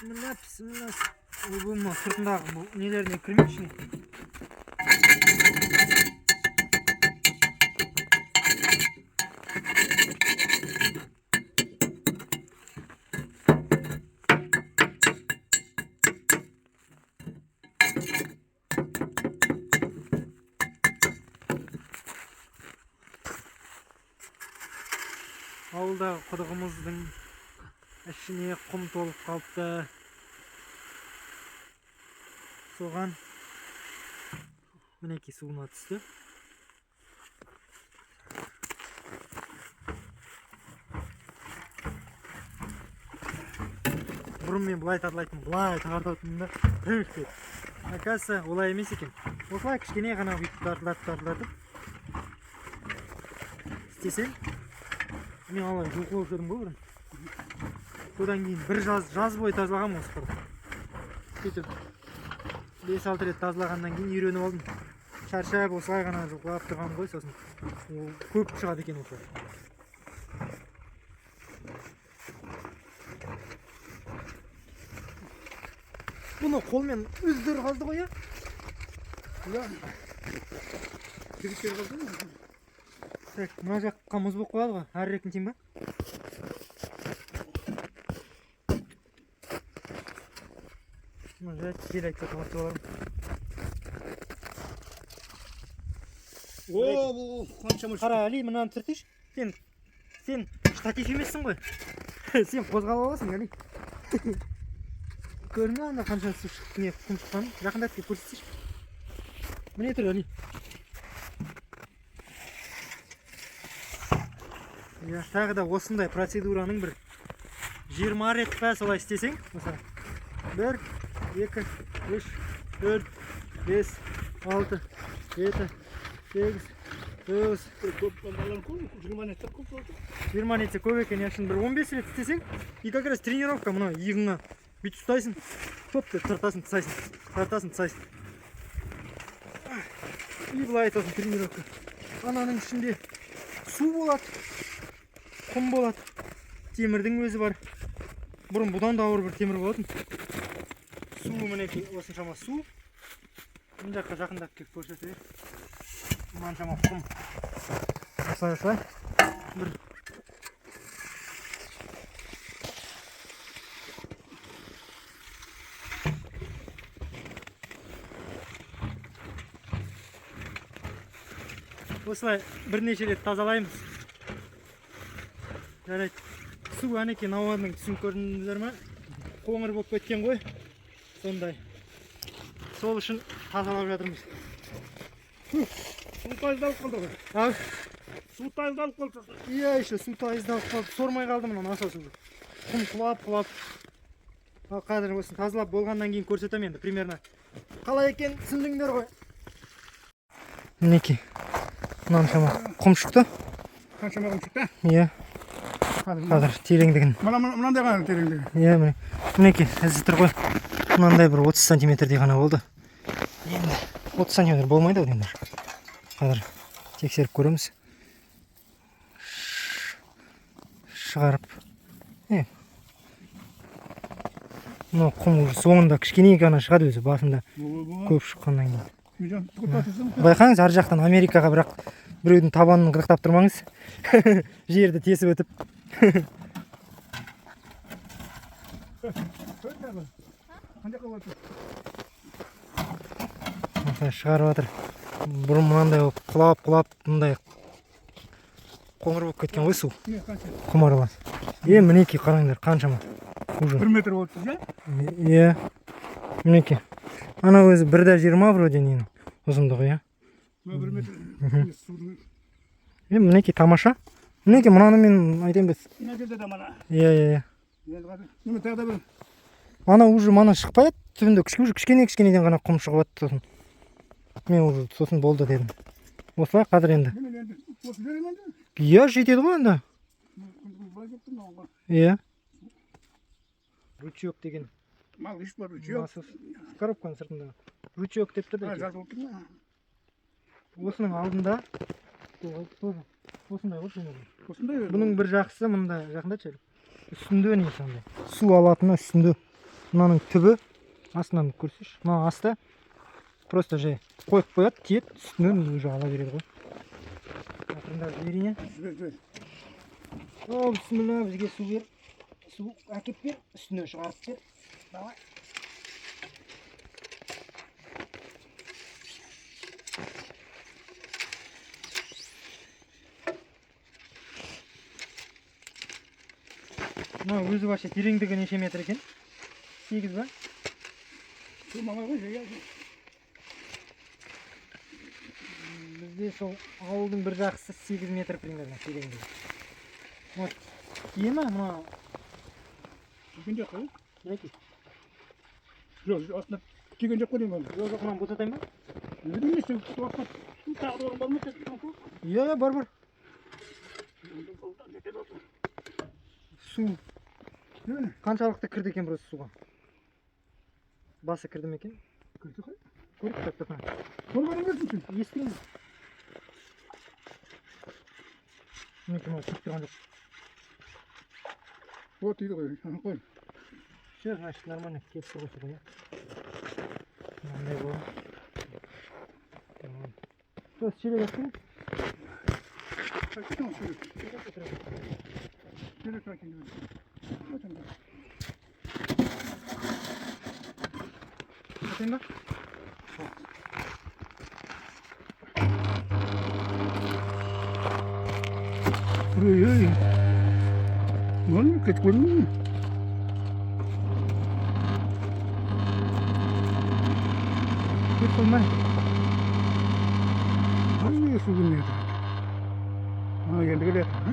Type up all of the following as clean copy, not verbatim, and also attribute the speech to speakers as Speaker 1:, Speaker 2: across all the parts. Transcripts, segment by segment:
Speaker 1: Бісміллә, бісміллә. Ойбай, мына сыртындағы бұл нелеріне кірмейді ішіне. Ауылдағы құдығымыздың ішіне құм толып қалыпты. Соған мінекей суына түсті. Бұрын мен былай тазалайтынмын, былай тартатынмын да, түк деп. Оказывается, олай емес екен. Осылай кішкене ғана бүйтіп тартылатып тартылатып істесең, мен алай жұлқылап жүрдім ғой бұрын. Содан кейін бір жаз бойы тазалағанмын осы құдықты. Сөйтіп 5-6 рет тазалағаннан кейін үйреніп алдым. Шаршап осылай ғана жұлқылап тұрғаным ғой, сосын ол көп шығады екен осылай. Бұны қолмен өздері қазды ғой, иә?
Speaker 2: Иә. Жігіттер қазды ғой.
Speaker 1: Так, мына жаққа мұз болып қалады ғой, әрірек нетейін ба? Мына жай жел айтса томатты болармын.
Speaker 2: О, бұл қаншама.
Speaker 1: Қара, Али, мынаны түртейші. Сен штатив емессің ғой. Сен қозғала аласың, Али. Көрдің бе анда қанша су шықты, не құм шыққанын? Жақындатып келіп көрсетсейші. Міне тұр, Али. Иә, тағы да осындай процедураның бір 20 рет па солай істесең, мысалы. 1, 2, 3, 4, 5, 6, 7, 8, 9.
Speaker 2: Көп балалар көп, 20 рет көп болды.
Speaker 1: 20 рет көп екен, иә, шын бір 15 рет істесең, и как раз тренировка мына иығыңа бүйтіп ұстайсың, топ деп тартасың, тастайсың, тартасың, тастайсың. И былай сосын тренировка. Ананың ішінде су болады, құм болады, темірдің өзі бар. Бұрын бұдан да ауыр бір темір болатын. Су мінекей осыншама су. Мына жаққа жақындап келіп көрсете бер. Мынаншама құм. Осылай осылай. Бір осылай бірнеше рет тазалаймыз. Жарайды. Су әнекей науаның түсін көрдіңіздер ме? Қоңыр болып кеткен ғой. Сондай. Сол үшін тазалап жатырмыз.
Speaker 2: Су тайыздалып қалды ғой.
Speaker 1: Ал?
Speaker 2: Су тайыздалып қалды.
Speaker 1: Иә, еще су тайыздалып қалды. Сормай қалды мына насос уже. Құм құлап, құлап. Ал қазір осыны тазалап болғаннан кейін көрсетемін енді примерно. Қалай екен түсіндіңдер ғой. Мінекей. Мынаншама құм шықты.
Speaker 2: Қаншама құм шықты?
Speaker 1: Иә. Қазір тереңдігін.
Speaker 2: Мынандай ғана тереңдігі.
Speaker 1: Иә, міне. Мінекей, ізі тұр ғой. Мынандай бір 30 сантиметрдей ғана болды. Енді 30 сантиметр болмайды ау деймін. Қазір тексеріп көреміз. Шығарып. Мынау құм уже соңында кішкене ғана шығады өзі, басында көп шыққаннан кейін. Байқаңыз, ар жақтан Америкаға бірақ біреудің табанын қырықтап тұрмаңыз. Жерді тесіп өтіп. Осылай шығарып жатыр. Бұрын мынандай болып құлап, құлап, мындай қоңыр болып кеткен ғой су. Құм аралас. Мінекей қараңдар, қаншама. Уже.
Speaker 2: 1 метр болып тұр,
Speaker 1: Иә. Мінекей. Ана өзі бір де жиырма вроде ненің ұзындығы, иә.
Speaker 2: 1 метр судың.
Speaker 1: Мінекей тамаша. Мінекей мынаны мен айтайын ба?
Speaker 2: Мына жерде де мына.
Speaker 1: Иә, иә, иә.
Speaker 2: Енді қазір. Неме тағы да бір.
Speaker 1: Ана уже мана шықпай еді, түбінде уже кішкене кішкенеден ғана құм шығып жатты сосын. Мен уже сосын болды дедім. Осылай қазір енді.
Speaker 2: Неме енді осы жерде ме енді?
Speaker 1: Иә, жетеді ғой енді.
Speaker 2: Былай кетті мынау ғой.
Speaker 1: Иә. Ручеек деген.
Speaker 2: Мал еш бар, ручеек.
Speaker 1: Насос. Коробканың сыртында. Ручеек деп тұр да.
Speaker 2: Жазылып тұр ма?
Speaker 1: Осының алдында тоже осындай ғой примерно.
Speaker 2: Осындай.
Speaker 1: Бұның бір жақсысы мында жақындатшы әлі. Үстінде не сондай. Су алатыны үстінде. Мынаның түбі астынан көрсейші. Мына асты просто жай қойып қояды, тиеді, үстінен уже ала береді ғой. Ақырындап жіберейін, иә.
Speaker 2: Жібер, жібер.
Speaker 1: О, бісміллә, бізге су бер. Су әкеп бер, үстіне шығарып бер. Давай. Мына өзі вообще тереңдігі неше метр екен? 8 ба?
Speaker 2: Су маңай ғой, жай.
Speaker 1: Бізде сол ауылдың бір жақсысы 8 метр примерно тереңдігі. Вот. Тие ма мына?
Speaker 2: Тиген жоқ қой.
Speaker 1: Мінекей.
Speaker 2: Жоқ, астына тиген жоқ қой деймін.
Speaker 1: Жоқ, жоқ, мынаны босатайын ба?
Speaker 2: Неге емес, су астына су тағы да орын бар ма?
Speaker 1: Иә, иә, бар, бар. Су қаншалықты кірді екен просто суға? Басы кірді ме екен?
Speaker 2: Кірді ғой.
Speaker 1: Көріп тұр, тұр.
Speaker 2: Көрген емессің сен.
Speaker 1: Естіген. Мінекей, мынау тиіп тұрған жоқ.
Speaker 2: Вот тиді ғой. Ана қой.
Speaker 1: Все, значит, нормально кетіп тұр ғой су, иә. Мынандай болды. Tamam. Просто шелек алып келейін.
Speaker 2: Әкел, шелек. Шелек әкел. Вот анда.
Speaker 1: Атайын ба?
Speaker 2: Ой, ой. Мынаны кетіп көрдің бе?
Speaker 1: Кетіп қойдым ба?
Speaker 2: Ой, су келмей жатыр. Ана енді келе жатыр, а?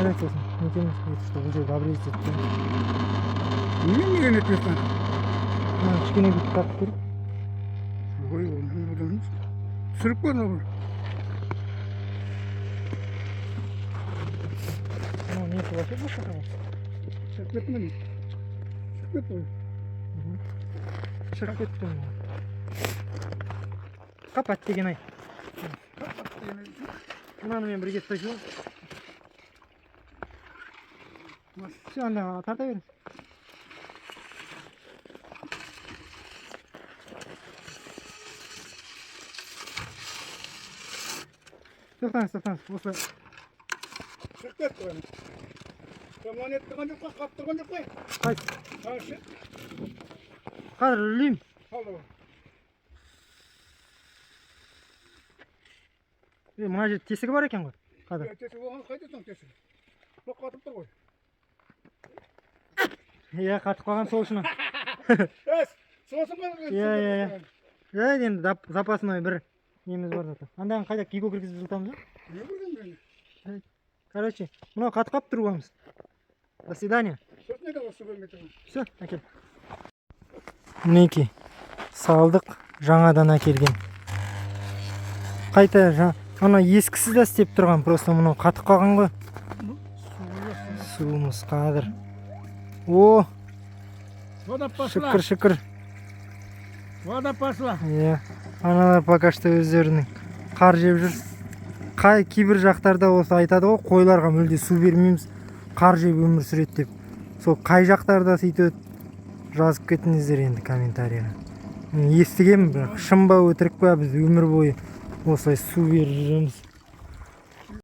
Speaker 1: Жарайды, сосын нетеміз, если что, бұл жерді обрезать етіп.
Speaker 2: Неге неге нетпей?
Speaker 1: Мына кішкене бүйтіп тартып көрейік.
Speaker 2: Ой, оны одан емес. Түсіріп көр мынау.
Speaker 1: Мынау несі вообще босқа қалған.
Speaker 2: Шығып кетті ме? Шығып кетті ғой.
Speaker 1: Шығып кетті мынау. Қап, әттеген ай. Мынаны мен бірге ұстай салайын. Все, анда тарта беріңіз. Тоқтаңыз, тоқтаңыз. Осылай.
Speaker 2: Шығып кетті ғой. Сен мынаны нетіп тұрған жоқ қой, қап тұрған жоқ қой.
Speaker 1: Қайсы?
Speaker 2: Шы.
Speaker 1: Қазір үрлеймін.
Speaker 2: Алды ғой.
Speaker 1: Е, мына жерде тесігі бар екен ғой. Қазір.
Speaker 2: Е, тесік болған қайда соң тесігі? Бұл қатып тұр ғой.
Speaker 1: Иә, қатып қалған сол үшін.
Speaker 2: Е, сосын ғой.
Speaker 1: Иә, иә, иә. Жарайды, енді запасной бір неміз бар зато. Андағын қайда киго кіргізіп жылытамыз ба?
Speaker 2: Не білейін мен.
Speaker 1: Короче, мынау қатып қалып трубамыз. До свидания.
Speaker 2: Сосын не ғой су келмей тұрған.
Speaker 1: Все, әкел. Мінекей, салдық жаңадан әкелген. Қайта ана ескісі де істеп тұрған, просто мынау қатып қалған ғой. Суымыз қазір. О,
Speaker 2: Вода пошла.
Speaker 1: шүкір, шүкір.
Speaker 2: Вода пошла.
Speaker 1: Иә, аналар пока что өздерінің қар жеп жүр. Қай кейбір жақтарда осы айтады ғой, қойларға мүлде су бермейміз, қар жеп өмір сүреді деп. Сол қай жақтарда сөйтеді, жазып кетіңіздер енді комментарийға. Мен естігемін, бірақ шын ба өтірік па, біз өмір бойы осылай су беріп жүреміз.